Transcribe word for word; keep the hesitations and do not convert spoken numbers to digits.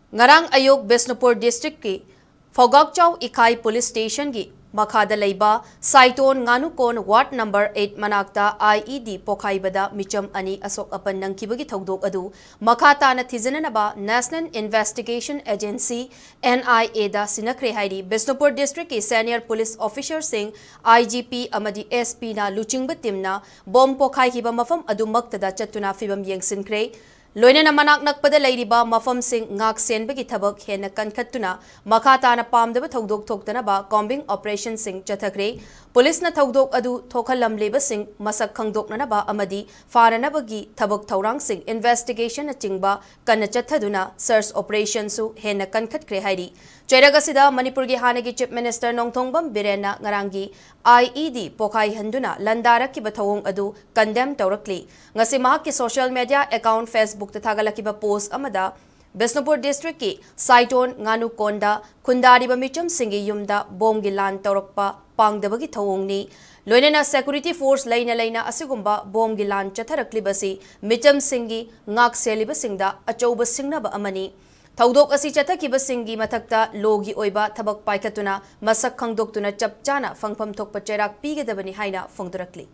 ꯉꯔꯥꯡ ꯑꯌꯨꯛ ꯕꯤꯁꯅꯨꯄꯨꯔ ꯗꯤꯁꯇ꯭ꯔꯤꯛꯀꯤ ꯐꯧꯒꯥꯛꯆꯥꯎ ꯏꯀꯥꯏ ꯄꯨꯂꯤꯁ ꯁ꯭ꯇꯦꯁꯟꯒꯤ ꯃꯈꯥꯗ ꯂꯩꯕ ꯁꯥꯏꯇꯣꯟ ꯉꯥꯅꯨꯀꯣꯟ ꯋꯥꯔꯗ ꯅꯝꯕꯔ ꯑꯩꯠ ꯃꯅꯥꯛꯇ ꯑꯥꯏ ꯏ ꯗꯤ ꯄꯣꯈꯥꯏꯕꯗ ꯃꯤꯆꯝ ꯑꯅꯤ ꯑꯁꯣꯛ ꯑꯄꯟ ꯅꯪꯈꯤꯕꯒꯤ ꯊꯧꯗꯣꯛ ꯑꯗꯨ ꯃꯈꯥ ꯇꯥꯅ ꯊꯤꯖꯤꯟꯅꯅꯕ National Investigation Agency, N I A, ꯗ ꯁꯤꯟꯅꯈ꯭ꯔꯦ ꯍꯥꯏꯔꯤ ꯕꯤꯁꯅꯨꯄꯨꯔ ꯗꯤꯁꯇ꯭ꯔꯤꯛꯀꯤ ꯁꯦꯅꯤꯌꯔ ꯄꯨꯂꯤꯁ ꯑꯣꯐꯤꯁꯔꯁꯤꯡ, ꯑꯥꯏ ꯖꯤ ꯄꯤ ꯑꯃꯗꯤ ꯑꯦꯁ ꯄꯤꯅ ꯂꯨꯆꯤꯡꯕ ꯇꯤꯝꯅ ꯕꯣꯝ ꯄꯣꯈꯥꯏꯈꯤꯕ ꯃꯐꯝ ꯑꯗꯨꯃꯛꯇꯗ ꯆꯠꯇꯨꯅ ꯐꯤꯕꯝ ꯌꯦꯡꯁꯤꯟꯈ꯭ꯔꯦ꯫ ꯂꯣꯏꯅꯅ ꯃꯅꯥꯛ ꯅꯛꯄꯗ ꯂꯩꯔꯤꯕ ꯃꯐꯝꯁꯤꯡ ꯉꯥꯛ ꯁꯦꯟꯕꯒꯤ ꯊꯕꯛ ꯍꯦꯟꯅ ꯀꯟꯈꯠꯇꯨꯅ ꯃꯈꯥ ꯇꯥꯅ ꯄꯥꯝꯗꯕ ꯊꯧꯗꯣꯛ ꯊꯣꯛꯇꯅꯕ ꯀꯣꯝꯕꯤꯡ ꯑꯣꯄꯔꯦꯁꯟꯁꯤꯡ ꯆꯠꯊꯈ꯭ꯔꯦ꯫ ꯄꯨꯂꯤꯁꯅ ꯊꯧꯗꯣꯛ ꯑꯗꯨ ꯊꯣꯛꯍꯜꯂꯝꯂꯤꯕꯁꯤꯡ ꯃꯁꯛ ꯈꯪꯗꯣꯛꯅꯅꯕ ꯑꯃꯗꯤ ꯐꯥꯅꯅꯕꯒꯤ ꯊꯕꯛ ꯊꯧꯔꯥꯡꯁꯤꯡ, ꯏꯟꯚꯦꯁꯇꯤꯒꯦꯁꯟꯅꯆꯤꯡꯕ ꯀꯟꯅ ꯆꯠꯊꯗꯨꯅ ꯁꯔꯆ ꯑꯣꯄꯔꯦꯁꯟꯁꯨ ꯍꯦꯟꯅ ꯀꯟꯈꯠꯈ꯭ꯔꯦ ꯍꯥꯏꯔꯤ꯫ ꯆꯩꯔꯛ ꯑꯁꯤꯗ ꯃꯅꯤꯄꯨꯔꯒꯤ ꯍꯥꯟꯅꯒꯤ ꯆꯤꯐ ꯃꯤꯅꯤꯁꯇꯔ ꯅꯣꯡꯊꯣꯡꯕꯝ ꯕꯤꯔꯦꯟꯅ ꯉꯔꯥꯡꯒꯤ ꯑꯥꯏ ꯏ ꯗꯤ ꯄꯣꯈꯥꯏꯍꯟꯗꯨꯅ ꯂꯥꯟꯗꯥꯔꯛꯈꯤꯕ ꯊꯧꯑꯣꯡ ꯑꯗꯨ ꯀꯟꯗꯦꯝ ꯇꯧꯔꯛꯂꯤ꯫ ꯉꯁꯤ ꯃꯍꯥꯛꯀꯤ ꯁꯣꯁꯤꯌꯦꯜ ꯃꯤꯗꯤꯌꯥ ꯑꯦꯀꯥꯎꯟꯠ ꯐꯦꯁꯕꯨꯛꯇ ꯊꯥꯒꯠꯂꯛꯈꯤꯕ ꯄꯣꯁꯠ ꯑꯃꯗ, ꯕꯤꯁꯅꯨꯄꯨꯔ ꯗꯤꯁꯇ꯭ꯔꯤꯛꯀꯤ ꯁꯥꯏꯇꯣꯟ ꯉꯥꯅꯨꯀꯣꯟꯗ ꯈꯨꯟꯗꯥꯔꯤꯕ ꯃꯤꯆꯝꯁꯤꯡꯒꯤ ꯌꯨꯝꯗ ꯕꯣꯝꯒꯤ ꯂꯥꯟ ꯇꯧꯔꯛꯄ ꯄꯥꯡꯗꯕꯒꯤ ꯊꯧꯑꯣꯡꯅꯤ꯫ ꯂꯣꯏꯅꯅ ꯁꯦꯀ꯭ꯌꯨꯔꯤꯇꯤ ꯐꯣꯔꯁ ꯂꯩꯅ ꯂꯩꯅ ꯑꯁꯤꯒꯨꯝꯕ ꯕꯣꯝꯒꯤ ꯂꯥꯟ ꯆꯠꯊꯔꯛꯂꯤꯕꯁꯤ ꯃꯤꯆꯝꯁꯤꯡꯒꯤ ꯉꯥꯛ ꯁꯦꯜꯂꯤꯕꯁꯤꯡꯗ ꯑꯆꯧꯕ ꯁꯤꯡꯅꯕ ꯑꯃꯅꯤ꯫ ꯊꯧꯗꯣꯛ ꯑꯁꯤ ꯆꯠꯊꯈꯤꯕꯁꯤꯡꯒꯤ ꯃꯊꯛꯇ ꯂꯣꯒꯤ ꯑꯣꯏꯕ ꯊꯕꯛ ꯄꯥꯏꯈꯠꯇꯨꯅ ꯃꯁꯛ ꯈꯪꯗꯣꯛꯇꯨꯅ ꯆꯞ ꯆꯥꯅ ꯐꯪꯐꯝ ꯊꯣꯛꯄ ꯆꯩꯔꯥꯛ ꯄꯤꯒꯗꯕꯅꯤ ꯍꯥꯏꯅ ꯐꯣꯡꯗꯣꯔꯛꯂꯤ꯫